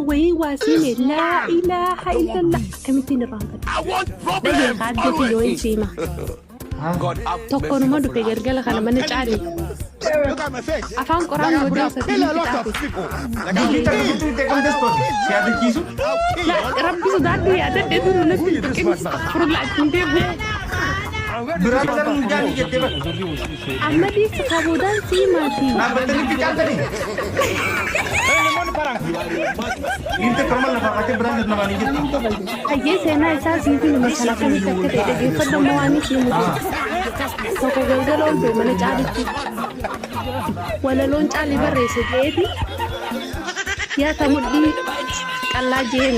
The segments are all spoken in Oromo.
wayii waa siime laa ilaaha illallah akkamittiin irraanfadhe. Dhagee kaaddee kiyya wayii siima. Tokkonuma dhufe galgala kana mana caali. Afaan qoraan godhee sadii fixaafi. Dubbii takka tuttu itti akkam dastooti si yaadachiisu. La rabbi sodaadhu yaadadhe duru natti hin tuqin furla ittiin deemu. Biraa darbu jaanii jettee bara. Amma dhiisi kaboodaan siimaati. Dhaabbattanii itti caaltanii. Dhiirti akkuma lafaa kaatee biraan darbamaa ni jirti. Hayyee seenaa isaa siifi hima sana akkamitti akka ta'e dhaggeeffadhu amma waan inni himu jira. Tokko galgala ol ba'e mana caalitti. Walaloon caalii barreesse jeeti. Yaa ta mudhii qallaa jeen.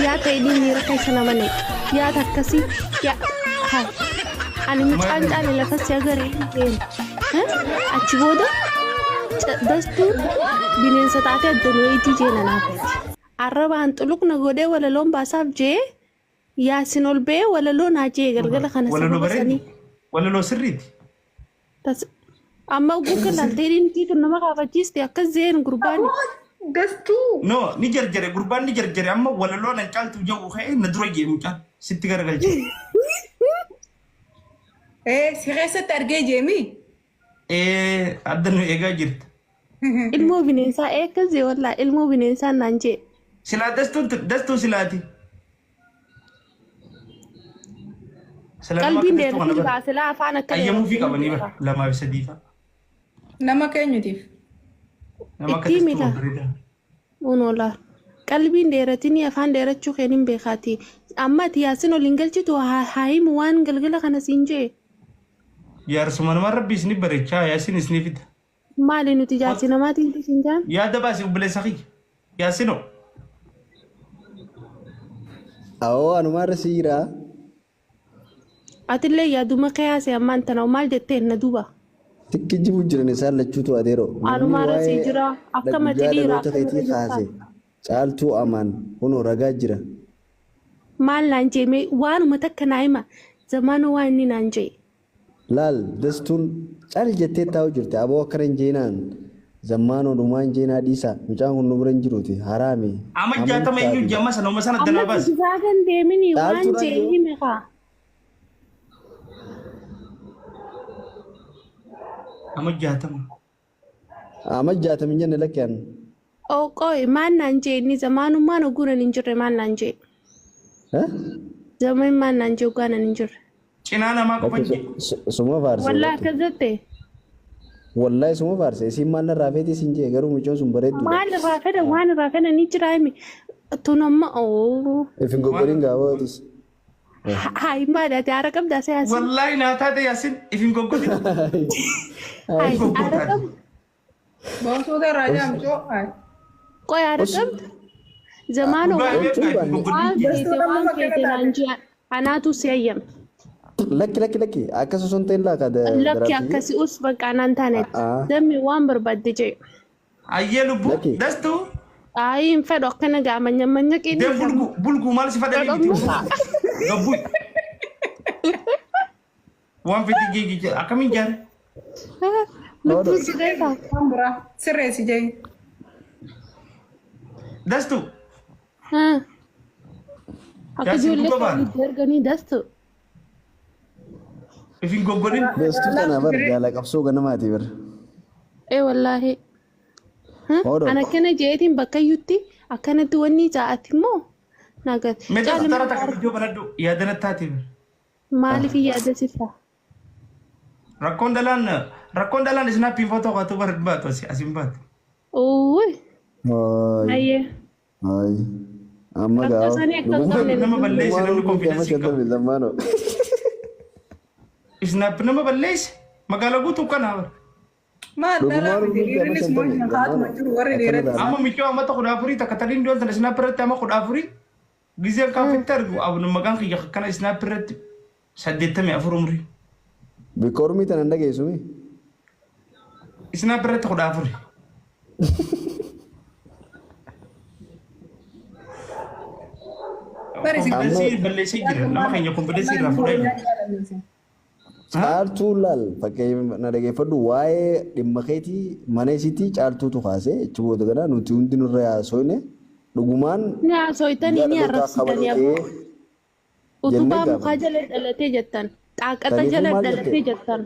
Yaa ta hidhii miira keessa nama neeqa. Yaa ta akkasii. Yaa haa. Ani mucaan caali lafa si agaree jeen. Achi booda dastuun bineensa taatee adda nu eetii jeen anaaf. Arrabaan xuluq na godhee walaloon baasaaf jee Yaasin ol ba'ee walaloo naa jee galgala kana Walaloo sababa bareedu. sanii. Walaloo sirriiti. Tas amma oguu laaltee hidhiin tun nama kaafachiiste akkas jeen gurbaan. Dastuu. No, ni jarjare gurbaan ni jarjare amma walaloo nan caaltu jedhu ka'ee na dura jee mucaan sitti garagalche. Ee si keessatti argee jeemi. Ee adda nu eegaa jirta. Ilmoo bineensaa ee akkas jee wallaa ilmoo bineensaa naan jee. Silaa dastuun dastuu silaati. Silaa nama Qalbiin akka dastuu kana dheeratiin bara. baasilaa afaan akka Ayyamuufii dheeratiin qabanii bara lamaa fi sadii fa'a. Nama keenyutiif. Nama akka Itti dastuu himita. bareedaa. Unola. Qalbiin dheeratinii afaan dheerachuu keen hin beekaati. Amma ati yaasin ol hin galchitu haa haa himu waan galgala kana siin jee. Jaarsuma namaa rabbi isni bareechaa yaasin isni fida. Maali nuti jaarsi namaatiin siin jaan? Yaada baasi obboleessa kiyya. Yaasinoo. Awoo anumaa irra si jira. Atillee yaaduma kee haasee ammaan tana maal jetteen na duuba. Tikki jibu jiran isaan lachuutu adeero. Namni Anumaa irra sii waa'ee jira. Akkam ati guyyaa dhiira dhaloota akkam irra keetii jirtaa? kaase caaltuu amaan kunoo ragaa jira. Maal naan jee mee waanuma takka naa hima zamaanoo waan inni naan jee. Laal dastuun cal jettee taa'u jirti aboo akkana hin jeenaan zammaanoo dhumaa hin jeenaa dhiisaa mucaan kun nu bira hin jiruuti haraami Ama 60 iyyuu amantaati. jamma sana uma sana Amma danaa baasi. gizaagan deemini waan Caaltuudhaan jee yoo hime kaa. Ama 60. Ama 60 hin jenne lakki an. Oo qoy maal naan jee inni zamaanummaan oguunan hin jirre maal naan jee. Eh? Zamaan maal naan jee ogaanan hin jirre. Cinaa namaa qofa Lakki jee. suma faarse Wallaa lakki. akkas jette. Wallahi suma faarse isiin maal narraa feeti siin jee garuu mucoon sun bareedduudha. Maal irraa fedha waan irraa fedha ni jira himi. Tun amma oo. If hin goggodhin gaafootis. Hayi maali ati aara qabdaa see yaasin. Wallaahi naa taate yaasin if hin goggodhin. Hayi aara Goggotaati. qabda. Boonsuuta irraa jaamcoo. Qoy aara qabda. Zamaanoo Dhugaa waan beekaa if hin waan goggodhin. feete Dastuun amma waan fakkana feete naan taate. jee anaatu si hayyame. Lakki lakki lakki akkas osoo hin ta'in laaka Lakki daraartiyye. akkasi us bakka anaan taanetti. A'aa. Dammi waan barbaadde jee. Ayyee lubbuu Lakki. dastuu Ayi hin fedhu akkana gaa manya manya qini. deem bulguu bulguu maal si fadhanii miti. Dhodhommuusaa. Gabbuu. Waan fiti jeejicha akkamiin jaare? Lubbuun si beekaa. Waan biraa sirreessi jee. Dastuu. Akka Yaasin ijoollee dhuga baana. walitti arganii dastu. If hin goggodhin. Dastuu tana bar jaala qabsoo ganamaati bar. Ee wallaahi. Hoodoo. Ana akkana jeetiin bakka iyyutti akkanatti wanni ja'ati immoo nagat. Mee Caali tara takka viidiyoo banadhu yaadana taate. Maaliif yaada sirta? Rakkoon dhalaan isnaappiin footoo kaatu bar hin baatu asi as hin baatu. Uuy. Hayi. Ayyee. Hayi. Amma Rakkoo gaa. isaanii akka hin qabne Nama balleesse namni confidence hin qabu. Zammaanoo. Isnaap nama balleesse magaalaa guutuu kana bar. Maal dhalaa Dhugumaan miti urmiin gama dhiirris 50 moo haatuma zammaanoo. jiru warri Akkana dhiiratti. taana. Amma miccoo amata 14 takka taliin dhiyoon tana isnaap irratti ama 14 gizeen kaafitti argu abnu maqaan kiyya akkana isnaap irratti 84 umrii. Bikka urmii tana hin dhageessumi. Isnaap irratti 14. Bari si Confidence balleessee jira nama keenya confidence irraa fuudhee jira. Caaltuu laal fakkeenya na dhageeffadhu waa'ee dhimma keetii mana isiitti caaltuutu kaase achi booda kana nuti hundi nurra haasofne. Dhugumaan Ni haasooytanii guyyaa ni dhalootaa arrabsitanii kabaloo abboo. ta'ee jennee Utubaa mukaa gaafanne. jala dhalatee jettan. Xaaqata Saniifuu jala maal dhalatee jette? jettan.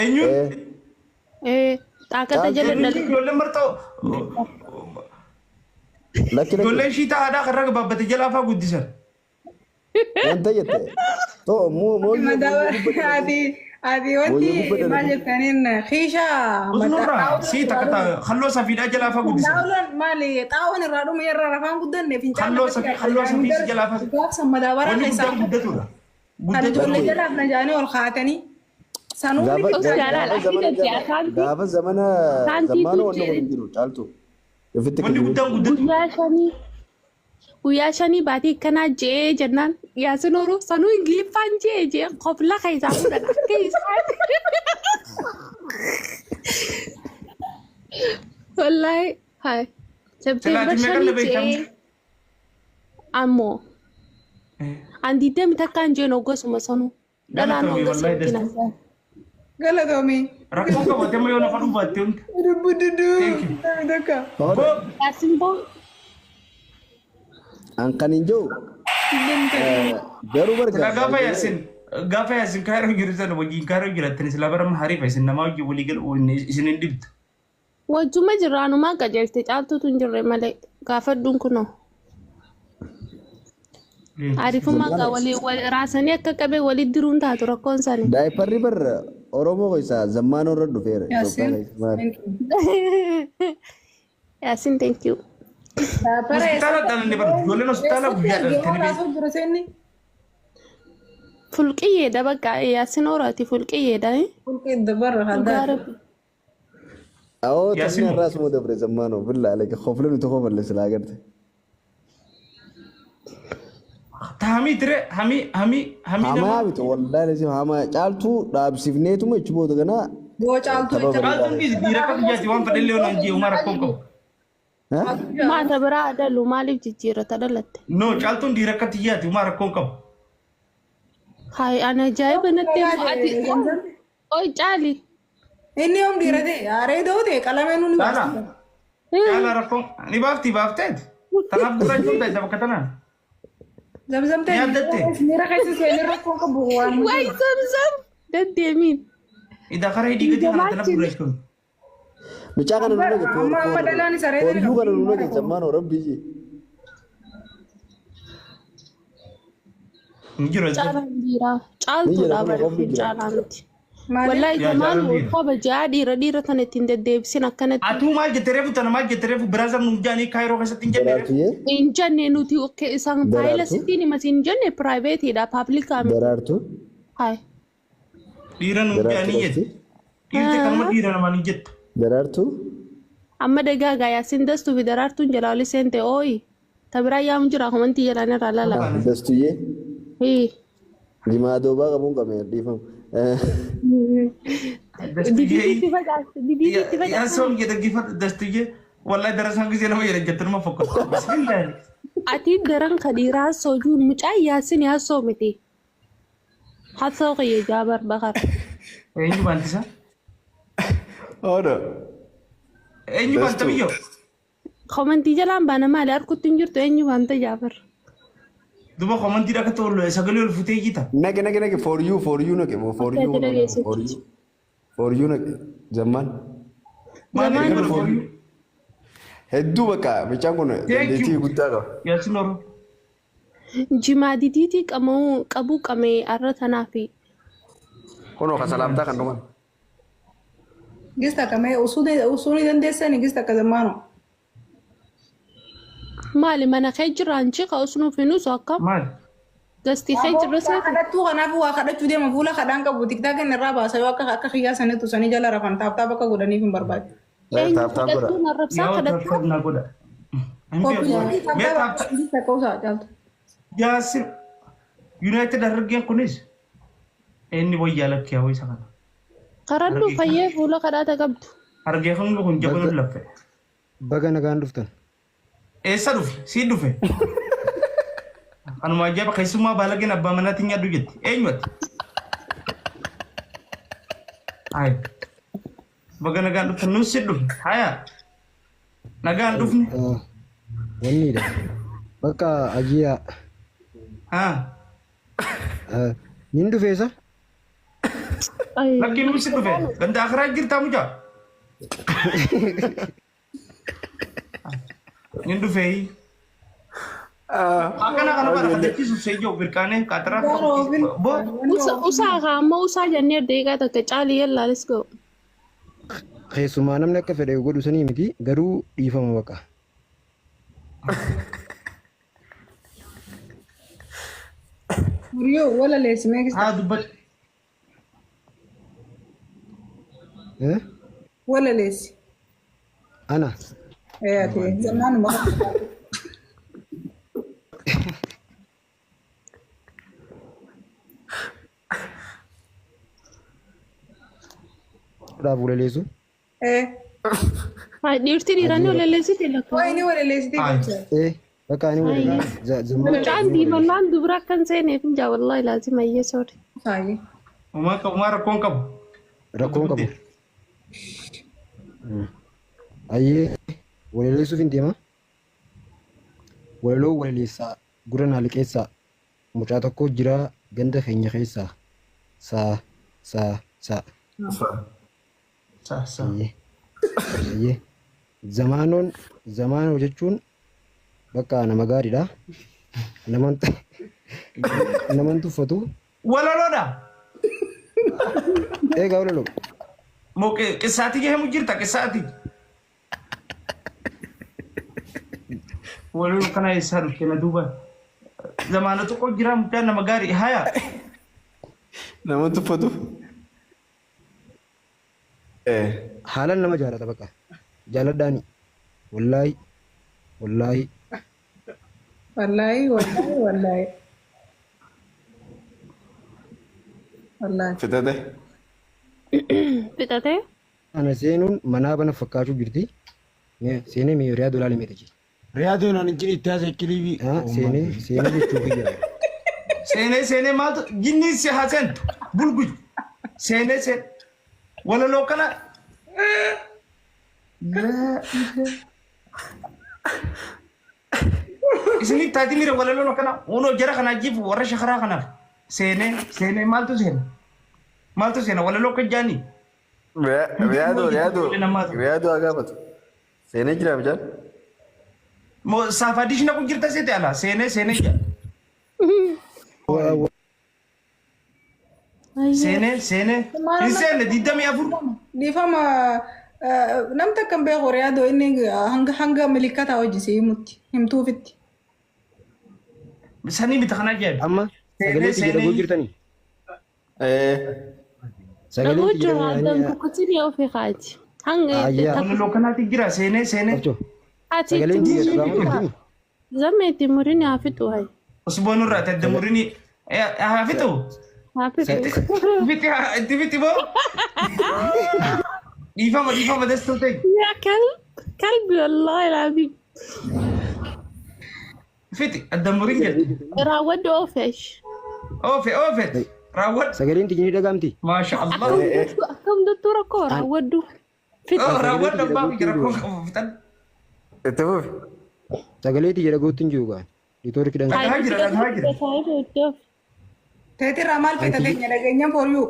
Eenyuun? Eh, Xaaqata jala Caaltuu dhalatee. Ijoolleen marxoo lakki lakki ijoolleen shiitaa aadaa karra gabaabbate jalaa fa'aa guddisan. wanta jette. Too mooyyee mooyyee Madaaba gubba ati ati mooyyee wanti gubba maal dhalate. jettaniin kiishaa Usnurraa sii takka ta'a halloo safiidhaa jalaa fa'aa guddisan. Xaawulaan maali xaawon irraa dhume irraa rafaan guddanne fincaan Halloo lafatti safii halloo safii si jalaa fa'aa. gaafsan madaabaraa Wanni keessaa guddaan guddatudha. kan Guddatudha. ijoollee Lakki jalaaf na jaanii ol kaatanii sanuun gaafa Us gaafa jaalala gaafa akki zamana jetti akaanti gaafa zamana akaantiitu zammaanoo wanni kun jedhe hin jiru caaltu. Ofitti Wanni kijibin. guddaan guddatudha. Guyyaa shanii baatii akkanaa je'ee jennaan yaasin horuu sanuu ingiliffaan je'ee je'ee kofla keessaa fuudhan akka isaan. Wallaahi hayi September Silaatii meeqan shanii na beektamte? je'ee ammoo an 21 jeen hoggasuma sanuu dhalaan Galatoomii hoggas wallahi ittiin dasta. haasa'an. Galatoomii. Rakkoo qabatee amma yoo lafa dhuunfaatte hundi. Dubbududuu. Thank you. Takka. Hooda Boo Yaasin boo an kan hin jiru garuu silaa barga gaafa baay'ee yaasin gaafa yaasin kaayiroo jiru sana wajjin kaayiroo jiraattan silaa bara hariifa isin namaa wajjin walii galu isin hin dhibdu. Wajjuma jiraanumaa qajeelte caaltuutu hin jirre malee gaafadhuun kunoo. Arifummaa gaa walii raasanii akka qabee walitti diruun taatu rakkoon isaanii. Diaperri bar Oromoo keessaa zammaanoo irra dhufeera Itoophiyaa Yaasin. keessa maali? Thank you. Yaasin, thank you. Diapera Hospitaala dhalanne bara ijoolleen hospitaala eessatti guyyaa argee dhalatanii haasoo beektu. jira seenni? Fulqiyyeedha bakka Yaasin horaati fulqiyyeedha. Fulqii dabarra Dhugaa haddaa. rabbi. Awoo taphni Yaasin har'aa suma dabre zammaanoo billaa aleke kofla nuti kofalle silaa agarte. Hamii ture hamii hamii hamii Hamaa nama miti wallaahi lazim hamaa caaltuu dhaabsifneetuma jechu booda ganaa Boo caaltuu tapha jecha. bareedaa caaltuun dhiisi dhiira akka biyyaatti waan fedhallee waan jee uumaa rakkoon qabu. Ha? Maata biraa dhalu maaliif jijjiirata dhalatte? No, caaltuun dhiira akka xiyyaati uumaa rakkoon qabu. Hayi ani ajaa'iba natti ati oi caali. Inni yoom dhiira ta'e areedoo ta'e qalamee nuuni Caalaa baasti. caalaa rakkoon ni baafti baafteeti. Tanaaf gurraachuun ta'e bakka tanaan. Zamzam Ni ta'e addatte. miira keessa seenee rakkoon qabu waan. Wayi zamzam deddeemiin. Idaa karaa hidhii gadi kana tanaaf gurraachuun. Mucaa kana nu nage Amma amma dhalaan isa reetee Horiyyuu kana nu nage zammaanoo rabbi ji. Hin jiru as jala. Caalaan dhiiraa. Ni Caaltuudha jira kun bara qofni jira. caalaa miti. Maali? Wallahi Yaa zamaan caalaan dhiira. qoba ja'a dhiira dhiira tana ittiin deddeebisin akkanatti. Atuu maal jette reefu tana maal jette reefu biraa sabnu jaanii kaayiroo keessatti hin jenne reefu. Daraartuyyee Hin jenne nuti isaan faayila daraartuu sittiin himas hin jenne piraayiveetiidha paablikaa miti. daraartuu Hayi. Dhiira nu daraartuu jaanii jette. qabdi Dhiirti kanuma dhiira namaan hin jettu. daraartuu Amma dagaagaa yaasin dastuu fi daraartuun jalaa oli seente ooyi. Ta biraa yaamu jira komantii jalaan irraa lala. dastuyyee Hii. jimaa doobaa qabuun qabee dhiifamu. Didiitti facaase didiitti Yaa facaase. soom jedhe gifadhu dastuyyee wallahi darasaan gisee nama jedhe jettu nama fokkatu. Bismillah. Ati daran ka dhiiraa soojuun mucaa yaasin yaasoo miti. Hasoo kiyya jaabar bakar. Eenyu baantisa? Odo. Eenyu baanta Dastuu. biyyoo? Komantii jalaan baana maali harkutti hin jirtu eenyu baanta jaabar. Duba komantii akka ta'u sagalee ol futee jita. Nage nage nage for you for you nage for you Akka ati for you for you nage zammaan. Maal Zamaan inni for you? Hedduu bakka mucaan kun Thank dandeettii you. guddaa qaba. Yaasin Oromoo. Jimaa didiitii qabuu qabuu qamee arra tanaafi. Kunoo ka salaamtaa kan dhuman. Gista kamee usuu ni dandeessani gista akka zammaano. Maali mana kee jiraan jiqa usnuuf hin usu akkam? Maal? Gastii kee jirra Waa seeta? kadhattuu kanaaf waa kadhachuu deema fuula kadhaan qabu TikTokiin irraa baasa yoo akka akka xiyyaa sanitu sanii jala rafan tap tap akka godhaniif hin barbaadu. Eenyu Tap tap godha. kadhattuun arrabsaa Yaa kadhattaa? tap na godha. Koppii Mee tap tap tap gista qoosaa caaltu. Yaasir United Harargeen kunis inni wayyaa lakkee hawwa isa kana. Karadhu fayyee fuula kadhaata qabdu. Harargee kun kun jabanuu laffe. Baga nagaan dhuftan. Eessa dhufe? Sii dhufe? Anuma ajaa'iba keessummaa baalageen abbaa manaatiin nyaadhu jetti. Eenyu ati? Hayi. Baga nagaan dhuftan nus si dhufe. Haya. Nagaan dhufne. Wanniidha. Bakka ajiyaa. Haa. Nin dhufeessa? Lakki nuyi si dhufe. Ganda akiraa jirtaa mucaa? Nin dhufee. Akkana kana bara kadhachiisuuf seejoo birqaanee qaxaraa. Bo. Usaa kaa ammoo usaa jennee daqiiqaa takka caalii yallaa let's go. Keessumaa namni akka fedhe godhu sanii miti garuu dhiifama baqa. Muriyoo walaleessi meeqis Haa dubbadhu. Eh? Walaleessi. Ana. Ee ati zammaanuma. Dhaaf walaleessu. Ee. Hai dhiirti dhiiranii walaleessite lakka. Waa inni walaleessitee Hai. jecha. Eh. Bakka ani walaleessu. Zammaan. Mucaan diimannaan dubra akkan seeneef hin jaa wallahi laazim ayyee sorry. Saayee. Uumaa qabu maa rakkoon qabu. Rakkoon qabu. Ayyee walaleessuuf hin deema. Walaloo walaleessaa gurra naa liqeessaa mucaa tokko jira ganda keenya keessaa saa saa saa. Sa sa. Ayyee. Ayyee. Zamaanoon zamaanoo jechuun bakka nama gaariidha. Naman naman tuffatu. Walaloodha. Eegaa walaloo. Moo qissaatii jedhamu jirta qissaatii. Walaloo kana eessaa dhufte na duuba. Zamaana tokko jira mucaan nama gaarii haya. Nama tuffatu. Eh. Haalaan nama jaalata bakka. Jaaladhaani. Wallaahi. Wallaahi. Wallaahi wallaahi wallaahi. Wallaahi. Fitate. Fixatee? Ana seenuun manaa bana fakkaachuu jirti. Mee seenee mee riyaadoo ilaali mee taji. Riyaadoon ani jini itti haasa'e kiliibii. Ah, seenee seenee jechuu kiyya. Seenee seenee maaltu jinni si haa seentu bulguj. Seenee seen walaloo kana. Isiniif taati mira walaloo kana unoo jara kanaa jifu warra shakaraa kanaaf. Seenee seenee maaltu seena? Maaltu seena walaloo kan jaanii? Riyaadoo riyaadoo riyaadoo haa gaafatu. Seenee jira mucaan. Moo saafadish naqu jirta seete ala seenee seenee jira. Seenee seenee hin seenne 24. Dhiifama namni akka hin beeku riyaadoo inni hanga hanga milikataa hojii himutti himtuufitti. Sanii miti kana ajaa'iba. Amma sagalee tiyya dhaguu jirtanii? Eh. Sagalee Dhaguu tiyya jira addaan dhaguu kukkutinii ofii kaati. Hanga Ayyaa. Walaloo kanaatti jira seenee seenee. ati itti Sagaleen tiyya murini dhagahamuu jirtanii? Zamme itti murini haa fixu hayi. Usboon irraa tadda murini haa fixu. Haa fixu. Fixi itti fixi boo. Dhiifama dhiifama dastuu ta'e. Yaa kalb kalbi wallahi laaziim. Fixi adda murin jedhe. Raawwadhu oofesh. Oofe oofe raawwadhu. Sagaleen tiyya ni dhagahamti? Maasha Allah. Akkam duttuu rakkoo raawwadhu. Fixi. Oh raawwadhu abbaa kiyya rakkoo qabu fixan. Itti fufi. Sagalee tiyya dhaguutti hin jiru gaa. Neetwoorkiidhaan. Dhagahaa jira dhagahaa jira. Teetirraa maal feeta teenya dhageenyaan for you.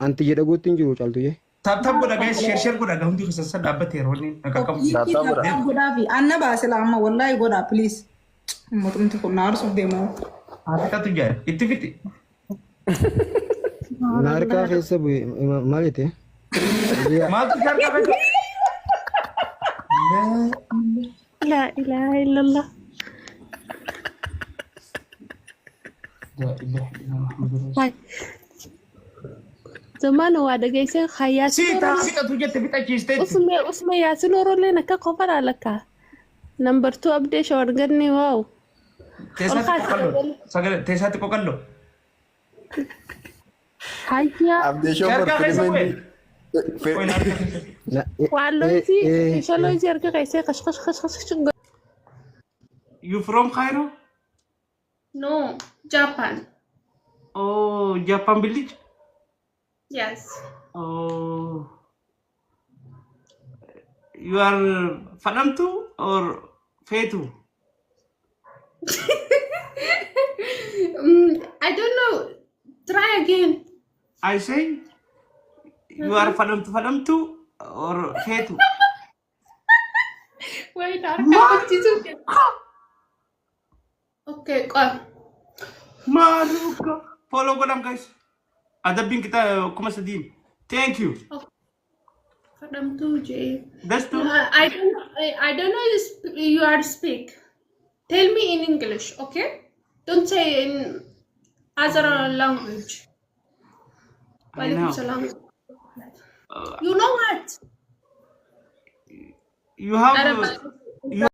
Anti jedha guutti hin jiru caaltuyyee. Tap tap godha guys share share godha hundi keessan san dhaabbatee yeroo inni naqa qabu. Tap tap godha. Tap godhaafi anna baase la amma wallaahi godhaa please. Mootumti kun na aarsuuf deema. Haa fixatu jaari itti fixi. Na harkaa keessa bu'e maal jette? Maaltu si harkaa keessa? Laa ilaaha illallah. Laa ilaaha illallah Muhammadu Rasuul. Hai. Zamana waa dhageessee hayyaa Si taa fixatu jette fixachiisteetti. Usme usme yaasin orolleen akka qofa laalakka. Number 2 abdee shawarganni waaw. Teessaatti qoqalloo. Sagalee teessaatti qoqalloo. Hayyaa. Abdee shoofar Harkaa keessa bu'e. filma Qoy na harka keessa. Waalloysi shaloysi harka keessee kash kash kash kash. You from Cairo? No, Japan. Oh, Japan village? Yes. Oh. You are Fadamtu or Feetu. I don't know. Try again. I say you are fadhamtu fadhamtu or feetu. Wait, harka hojjetu. Okay, qoy. Maaluka. Follow godham guys. Adabbiin kitaa 3000. Thank you. Fadhamtuu jee. Dastu. I don't know you are speak. Tell me in English, okay? Don't say in other language. I Walaikum know. salam. You know what? You have Arab. You